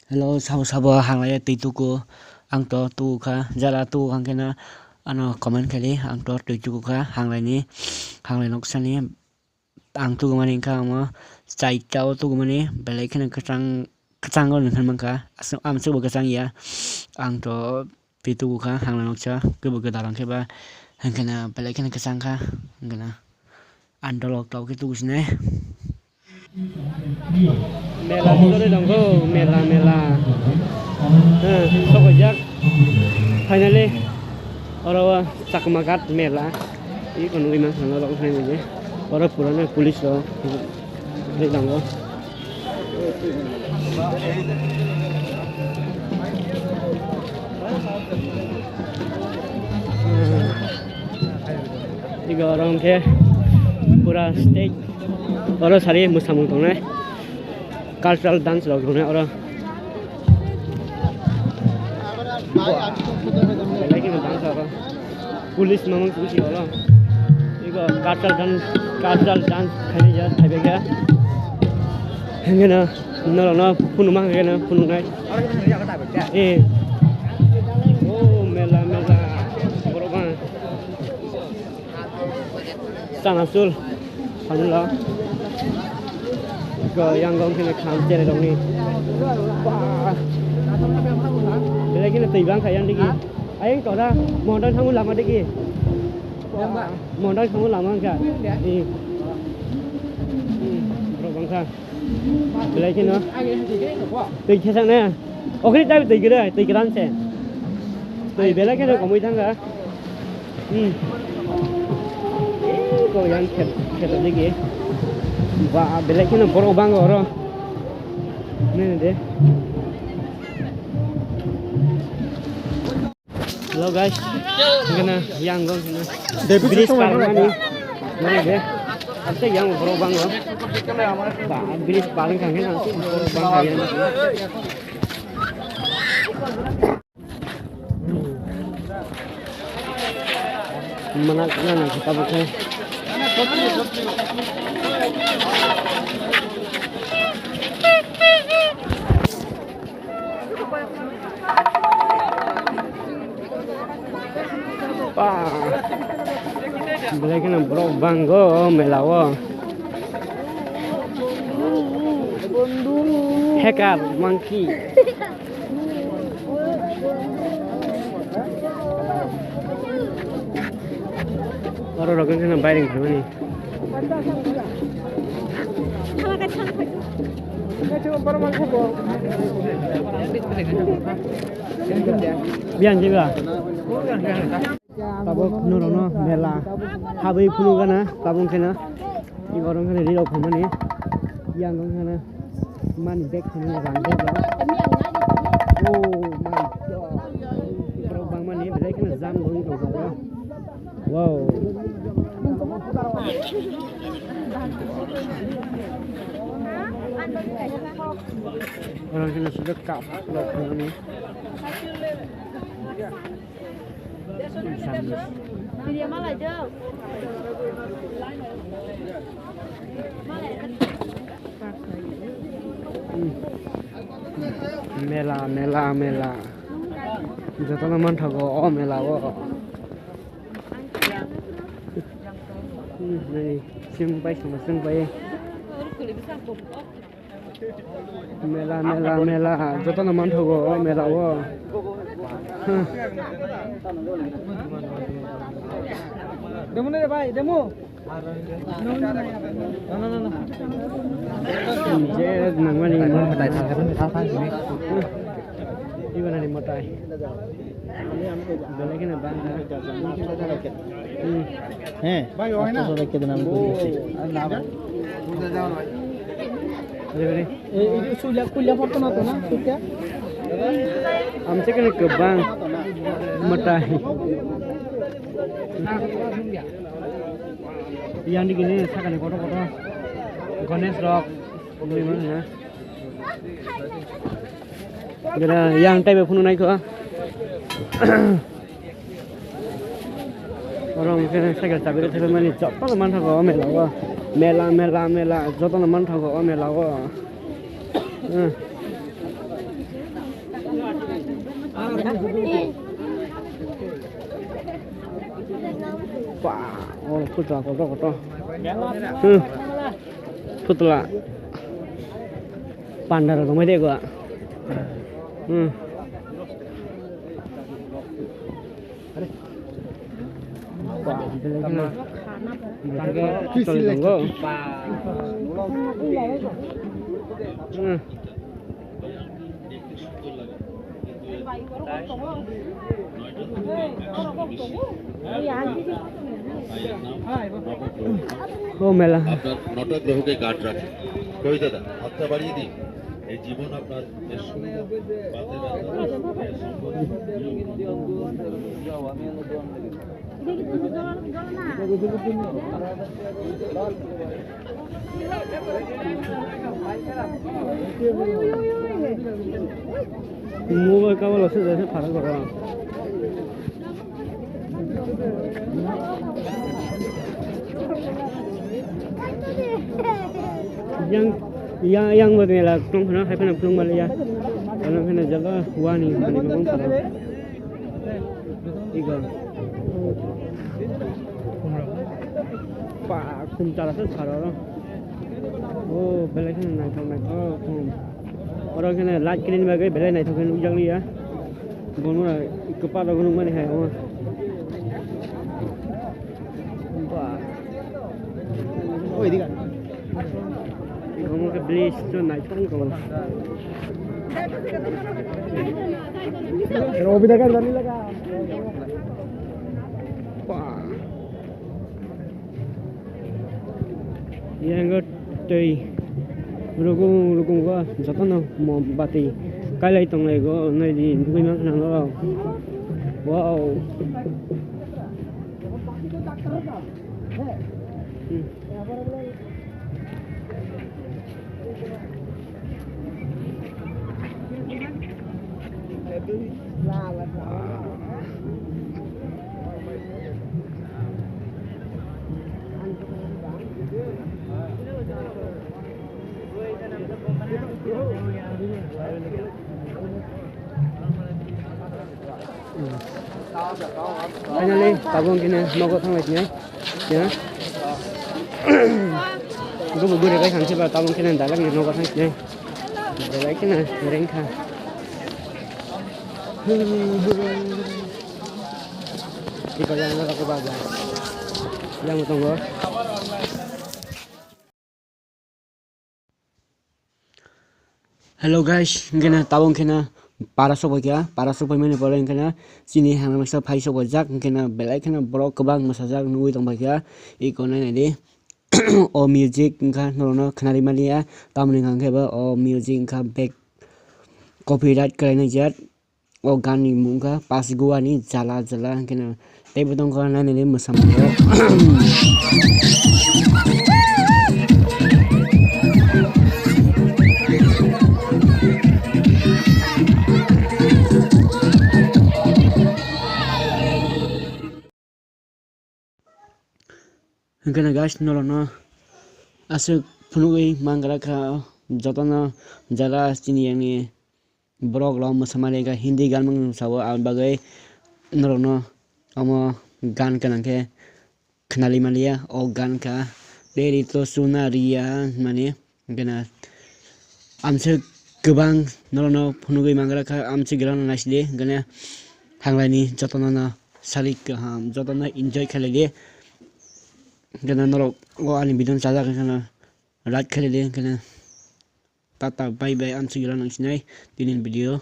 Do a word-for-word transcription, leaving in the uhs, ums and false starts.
Hello, sabo sabo hanglai twi tuku, ang to tuku kha, jara tuku kha khe no ano comment khaidi, ang to twi tuku kha, hanglai ni, hanglai nok sani, ang tuku mani kha omo, chai chao tuku mani, belai kheno kwchang, kwchango nung kha mankha, aswk, amswk bo kwchang ya, ang to twi tuku kha, hanglai nok cha, kebo kwdar ang khe ba, hwnkhe na belai kheno kwchang kha, hwnkhe na. Ang dolok tok khe tuku sinai. Mela ni dole tongo, mela, mela. Eh, sokojak. Finally, oro o Chakma Ghat mela. Iko nugui mankha norok hinwi je. Oro purana police rok ri tongo. Iko oro hwnkhe pura stage. Oro sari mwsamung tongnai. Cultural dance rok tongnai oro. Belai kheno dance oro. Police mamang sing sing oro. Iko cultural dance, cultural dance khainai ya, thaibai kha. Hwnkhe no, norok no phunuk ma hwnkhe no phunuknai. Eh. Oh, mela, mela. Borok bang. Chanasul. Phanula. Go yang gong khe kham chere rokni. Bah. Belai kheno twi bang kha yang digi. Ayang tora mondai thangu lama digi. Mondai thangu lama kha. Eh. Hmm, borok bang kha. Belai kheno. Twi khe sakna. Okhri tabi twi gre, twi gran se. Twi belai kheno komui thangkha. Hmm. Ko yang khet, khet digi. Ba, belai kheno borok bang oro. Nene de. Hello guys, hingkhe yang gong hino. Bridge parmani. Nai de. Ante yang borok bango. Ba, bridge pareng kangkhe nang borok bang kha yang. Mana kana nang kota bokhe. Belai kheno borok bango mela o. Hacker, monkey. Oro rok wngkha na bayring phaimani. Biyan jiba. Tabuk norokno mela habwi phunukgana tabuk kheno. Ego wngkha na rirok phaimani. Yang wngkha na. Mani bag kheno rang bag rok. Oh my God. Borok bangmani belai kheno jam wngwi tongkha bro. Wow. Orang kheno sudah kap lok khani. Mela, mela, mela. Jotono manthogo o mela o. Chwng bai, chwng bai. Mela, mela, mela, jotono manthogo o mela o. Demo ne bai, demo. Je nangmani. Ibanani motai. Belai kheno bangkha. Hmm. He, bai, oi na. Asto sore kede nam kuri ase. Are, are. E, e, suila, kuila porto na to na, suila. Amse kene kebang. Matai. Yang di gini, sakani kotor kotor. Ganesh rok. Ini mana ya? Gana yang taibe phunu naikho. Oro hwnkhe cycle chabi rw thaibai mani jotono manthogo o mela o. Mela, mela, mela, jotono manthogo o mela o. Hmm. Wah, oh, putra kotor kotor. Hmm. Putla. Panda rok tongmai de gua. Hmm. Wah, belai kheno. Belai kheno tonggo. Hmm. ও মেলা। আপনার নটা গ্রহকে গার্ড রাখে। কই দাদা, হাতটা বাড়িয়ে দিন। এই জীবন আপনার বেশ সুন্দর। বাতে ব্যথা, বেশ সুন্দর। Mobile cover lose jase pharang koro. Yang, yang, yang bo mela tong khna hai phano phung maliya. Ano phano jaga wani mani mabang koro. Igo. Pa, khum chara se saro. O, belai kheno naithok naithok khum. Oro kheno light kwrwini bagwi belai naithok khe nukjak liya. Bono kwpar rok nukmani hai omo. Ba. Oi, diga. Omo khe village to naithok wngkha. Robi daga dali laga. Ba. Yang twi rugung rugung go jotono mombati kailai tonglai go nai di nugui mankha norok. Wow. Hmm. Finally, tabuk khe nogo thanglai tini. Ya. Gubu guri bai khamsi ba tabuk khe direct nogo thang tini. Belai kheno rengkha. Iko yang nogo ba ba. Yang tongo. Hello guys, hwnkhe na tabuk khe na para sok bai kha, para sok bai mani pore hwnkhe na chini hangrang masa phai sok bai jak, hwnkhe na belai kheno borok kwbang mwsajak nugui tong bai kha, iko nai nai di. O music wngkha norokno khwnarwi maliya, tamoni hwnkhe bo o music wngkha bek copyright kwlainai jat. O gan ni mung kha Pas Gua ni Jala Jala hwnkhe no teibo tongkha nainani mwsamung rok. Hwnkhe no guys, norokno aswk phunugwi mangra kha, jotono jara chini yakni borok rok mwsamani kha Hindi gan mung sao, aboni bagwi norokno omo gan gwnang khe khwnali maliya. O gan kha Teri to Suna Riya hinmani. Hwnkhe na amswk kwbang norokno phunugwi mangra kha, amswk gwnang naisidi, hwnkhe na thanglaini jotono no salik kaham, jotono enjoy khlaidi. Hwnkhe na norok o ani video no chajak wngkha na like khlaidi, hwnkhe na tata bye bye, amswk gwnang nangsinai tini video.